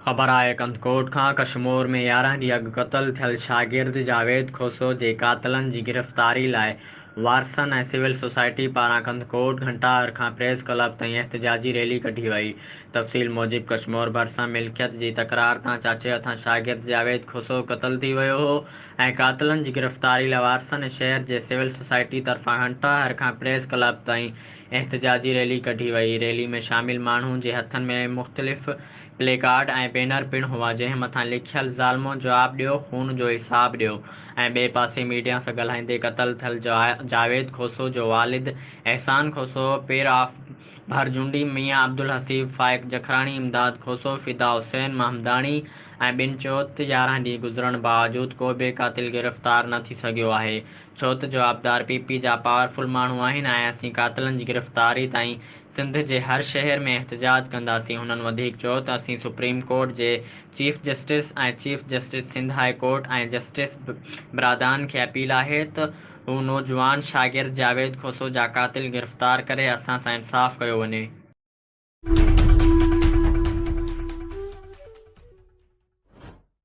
خبر آهي ڪنڌڪوٽ کان ڪشمور ۾ 11 ڏينهن اڳ قتل ٿيل شاگرد جاويد کوسو جي قاتلن جي گرفتاري لاء وارثن ۽ سول سوسائٽي پاران ڪنڌڪوٽ گهنٽاهر کان پريس ڪلب تائين احتجاجي ريلي ڪڍي وئي. تفصيل موجب ڪشمور ڀرسان ملڪيت جي تڪرار تان چاچي هٿان شاگرد جاويد کوسو قتل ٿي ويو هو ۽ قاتلن جي گرفتاري لاء وارثن ۽ شهر جي سول سوسائٽي طرفان گهنٽاهر کان پريس ڪلب تائين احتجاجي ريلي ڪڍي وئي. ريلي ۾ شامل ماڻهن جي هٿن ۾ مختلف پلي ڪارڊ ۽ بينر پڻ هئا جنهن مٿان لکيل ظالمو جواب ڏيو خون جو حساب ڏيو ۽ ٻئي پاسي ميڊيا سان ڳالهائيندي قتل ٿيل جاويد کوسو جو والد احسان کوسو، پير آف ڀرجونڊي ميان عبدالحسيب، فائق جکراڻي، امداد کوسو، فدا حسين محمداڻي ۽ ٻين چيو ته 11 ڏينهن گذرڻ باوجود ڪو به قاتل گرفتار نه ٿي سگهيو آهي ڇو ته جوابدار پي پي جا پاورفل ماڻهو آهن ۽ اسين قاتلن جي گرفتاري تائين سنڌ جي هر شهر ۾ احتجاج ڪنداسين. هنن وڌيڪ چيو ته اسين سپريم ڪورٽ جي chief justice ۽ chief justice Sindh high court ۽ justice برادان کي اپيل آهي ته هو نوجوان شاگرد جاويد کوسو جا قاتل گرفتار ڪري اسان سان انصاف ڪيو وڃي.